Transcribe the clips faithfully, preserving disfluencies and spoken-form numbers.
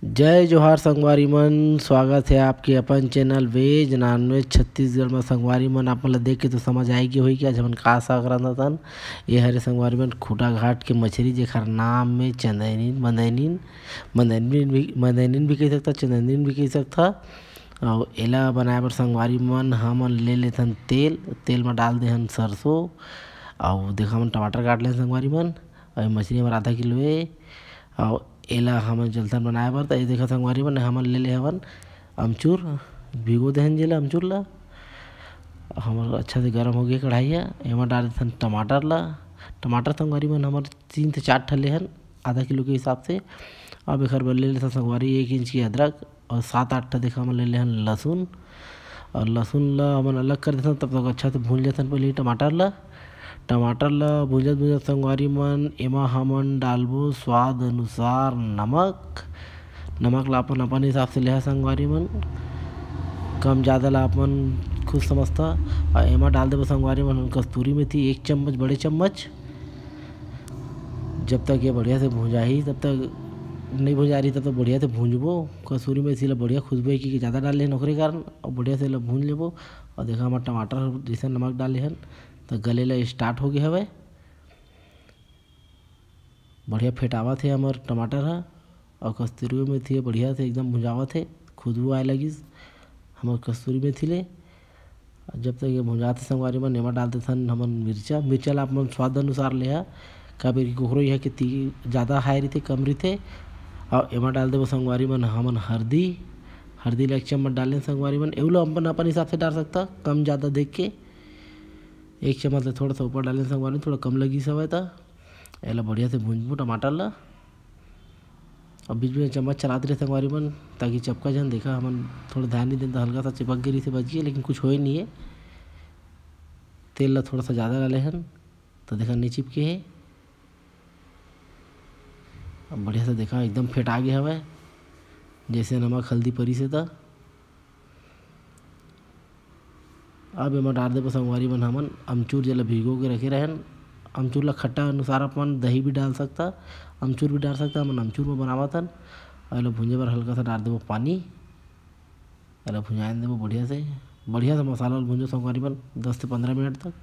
जय जोहार संगवारी मन, स्वागत है आपके अपन चैनल वेज नॉनवेज छत्तीसगढ़ में। संगवारी मन, आप मन ला देख के तो समझ आए गे होही कि आज हमन का साग रांधत हन। ये हरे संगवारी मन खूटा घाट के मछरी, जेकर नाम में चंदैनीन, मंदैनीन, मंदैनीन भी, मंदैनीन भी कह सकता, चंदैनीन भी कह सकता। अउ एला बनाए बर संगवारी मन हमन ले लेथन तेल, तेल में डाल देहन सरसों, अउ देखा हमन टमाटर काट लेन संगवारी मन। अउ ये मछरी हमर आधा किलो हे, अउ एला हमन चलथन बनाए बर। त ये देखा संगवारी मन, हमन ले ले हवन अमचूर, भिगो देहन जेला अमचूर ला। हमर अच्छा से गरम हो गया कढ़ाई ह, एमा डाल देथन टमाटर ला। टमाटर संगवारी मन हमर तीन से चार ठन लेहन, आधा किलो के हिसाब से। अब एकर बर ले लेथन संगवारी एक इंच के अदरक अउ सात आठ ठा देखा हमन ले लेहन लहसुन। अउ लहसुन ला हमन अलग कर देथन, तब तक अच्छा से भून लेथन पहले टमाटर ला। टमाटर ला भूंजत भूंजत संगवारी मन, एमा हमन डालबो स्वाद अनुसार नमक। नमक ला अपन अपन हिसाब से लेहा संगवारी मन, कम ज़्यादा ला अपन खुद समझता। अउ एमा डाल देबो संगवारी मन कस्तूरी मेथी एक चम्मच, बड़े चम्मच। जब तक ये बढ़िया से भुंजाही, तब तक नहीं भुंजा रही, तब तक बढ़िया से भूंजबो। कसूरी मेथी ला बढ़िया खुशबू है कि ज़्यादा डाल लेन ओकरे कारण, अउ बढ़िया से ला भूंज लेबो। अउ देखा हमर टमाटर जैसे नमक डाले हन, त गले ला स्टार्ट हो गए हवे। बढ़िया फेटावत हे हमर टमाटर ह, अउ कस्तूरी मेथी ह बढ़िया से एकदम भुंजावत हे, खुशबू आए लगिस हमर कस्तूरी मेथी ले। जब तक ये भुंजात हे संगवारी मन, एमा डाल देथन हमन मिर्चा। मिर्चा ला आप मन स्वाद अनुसार लेहा, काबर कि कोकरो इहाँ के ती-, ज़्यादा हाई रहिथे, कम रहिथे। अउ एमा डाल देबो संगवारी मन हमन हरदी। हरदी ला एक चम्मच डालेन संगवारी मन, एहू ला अपन, अपन हिसाब से डाल सकता, कम ज़्यादा देख के। एक चम्मच ले थोड़ा सा ऊपर डालेन संगवारी, थोड़ा कम लगिस हवय त एला बढ़िया से भूंजबो टमाटर ला। अब बीच में चम्मच चलात रहे संगवारी मन, ताकि चपका जन। देखा हमन थोड़ा ध्यान नहीं देन त हल्का सा चिपक गे रहिसे, बच गए, लेकिन कुछ होए नहीं है। तेल ला थोड़ा सा ज़्यादा डाले हन, तो देखा नहीं चिपके है। अब बढ़िया से देखा एकदम फेटा गे हवय, जैसे नमक हल्दी परिस हे त। अब एमा डाल देबो संगवारी मन हमन अमचूर, जेला भिगो के रखे रहन। अमचूर ला खट्टा अनुसार अपन दही भी डाल सकता, अमचूर भी डाल सकता। हमन अमचूर में बनावत हन। अउ एला भूंजे बर हल्का सा डाल देबो पानी। एला भुंजाए देबो बढ़िया से, बढ़िया से मसाला ला भूंजो संगवारी मन दस से पंद्रह मिनट तक,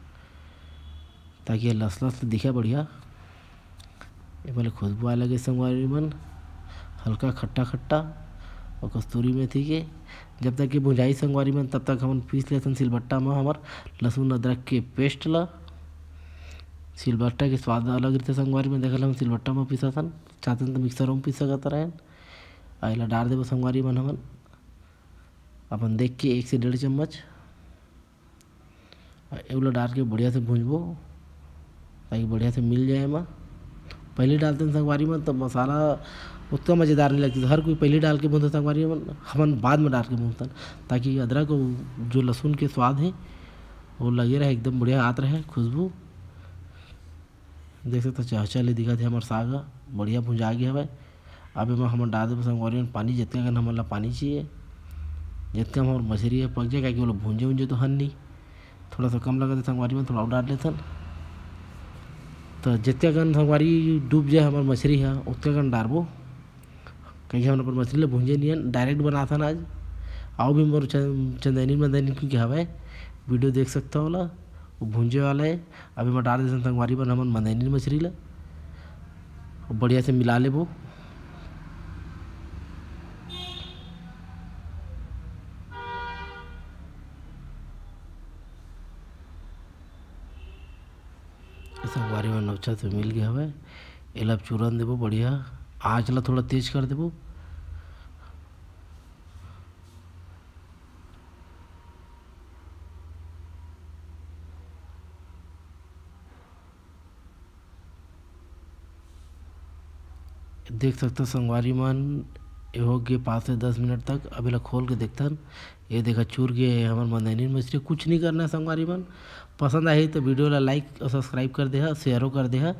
ताकि ये लस लस दिखे बढ़िया। ये पहले खुशबू आए लगे संगवारी मन, हल्का खट्टा खट्टा अउ कस्तूरी मेथी के। जब तक ये भुंजाई संगवारी मन, तब तक हमन पीस लेथन सिलबट्टा म हमर लहसुन अदरक के पेस्ट ला। सिलबट्टा के स्वाद अलग रहिथे संगवारी मन, देखल हम सिलबट्टा म पीसथन, चाहतन त मिक्सर म पीस सकत रहन। आ एला डाल देबो संगवारी मन हमन अपन देख के एक से डेढ़ चम्मच। आ एहू ला डाल के बढ़िया से भूंजबो, ताकि बढ़िया से मिल जाए एमा। पहले डालते हैं संगवारी मन, तब मसाला उतना मज़ेदार नहीं लगता। हर कोई पहले डाल के भूनता संगवारी मन, हमन बाद में डाल के भूनतन, ताकि अदरक अउ जो लहसुन के स्वाद है, वो लगे रहे, एकदम बढ़िया आत रहे खुशबू। देख सकता, चहचह ले दिखत हे हमर साग ह, बढ़िया भुंजा गे हवय। अब एमा हमन डाल देबो संगवारी मन पानी, जतका कन हमन ला पानी चाहिए, जतका हमर मछरी ह पक जाए, काहे कि ओला भूंजे उंजे तो हन नहीं, थोड़ा सा कम लगत हे संगवारी मन, थोड़ा अउ डाल लेथन। तो जतका कन संगवारी डूब जाए हमर मछरी ह, ओतका कन डारबो। कहिके हमन अपन मछली ल भूंजे नियन डायरेक्ट बनाथन आज। अउ भी मोर चन-, चंदैनी मंदैनी के हवय, वीडियो देख सकता होला, वो भूंजे वाला है। अभी मैं डाल देथन संगवारी मन हमन मंदैनी मछली ल, वो बढ़िया से मिला लेबो। संगवारी मन अच्छा से मिल गए हवय। एला अब चूरन देबो बढ़िया, आँच ला थोड़ा तेज कर देबो। देख सकता संगवारी मन, ये हो गए पाँच से दस मिनट तक। अब एला खोल के देखथन। ये देखा चूर गए हे हमर मंदैनी मछली। कुछ नहीं करना है संगवारी मन, पसंद आही तो वीडियो ला लाइक और सब्सक्राइब कर देहा, शेयरो कर देहा।